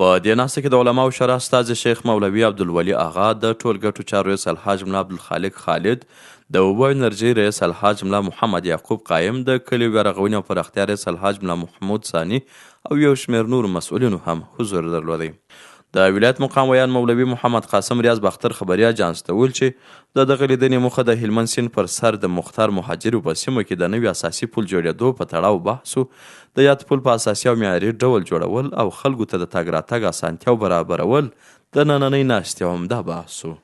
په دې ناسته کې د علماوو شورا استازي شیخ مولوي عبدالولي اغا، د ټولګټو چارو رییس الحاج ملا عبدالخالق خالد، د اوبو او انرژۍ رییس الحاج ملا محمد یعقوب قایم، د کلیو بیارغونې او پراختیا رییس الحاج ملا محمود ثاني او یو شمېر نورو مسؤلینو هم حضور درلودی. د ولایت مقام ویاند مولوي محمد قاسم ریاض باختر خبري اژانس ته وویل چې د دغه لیدنې موخه د هلمند سیند پر سر د مختار مهاجرو په سیمو کې د نوي اساسي پل جوړېدو په تړاو بحث و، د یاد پل په اساسي او معیاري ډول جوړول او خلکو ته د تګ راتګ اسانتیاو برابرول د نننۍ ناستې عمده بحث و.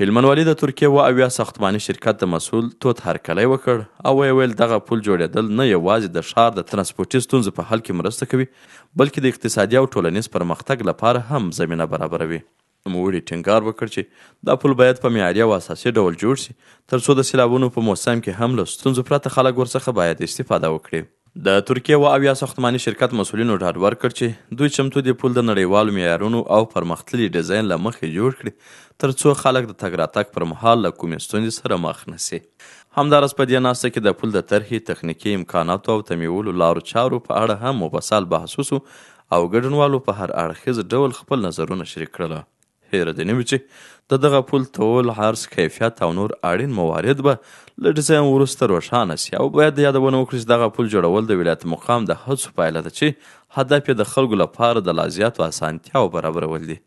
هلمند والي د ترکیې 77 ساختماني شرکت د مسؤل تود هرکلی وکړ او ویې ویل، دغه پل جوړېدل نه یوازې د ښار د ترانسپورټي ستونزو په حل کې مرسته کوي، بلکې د اقتصادي او ټولنیز پرمختګ لپاره هم زمینه برابروي. نوموړي ټینګار وکړ چې دا پل باید په معیاري او اساسي ډول جوړ شي، ترڅو د سیلابونو په موسم کې هم له ستونزو پرته خلک ورڅخه باید استفاده وکړي. د ترکیې 77 ساختماني شرکت مسؤلینو ډاډ ورکړ چې دوی چمتو دي پل د نړیوالو معیارونو او پرمختللي ډیزاین له مخې جوړ کړي، ترڅو خلک د تګ راتګ پر مهال له کومې ستونزې سره مخ نه شي. همداراز په دې ناسته کې د پل د طرحې، تخنیکي امکاناتو او تمیولو لارو چارو په اړه هم مفصل بحث وشو او ګډونوالو په هر اړخیز ډول خپل نظرونه شریک کړل. هېره دې نه وي چې د دغه پل طول، عرض، کیفیت او نور اړین موارد به له ډیزاین وروسته روښانه شي او باید یادونه وکړو چې دغه پل جوړول د ولایت مقام د هڅو پایله ده چې هدف یې د خلکو لپاره د لا زیاتو اسانتیاوو برابرول دي.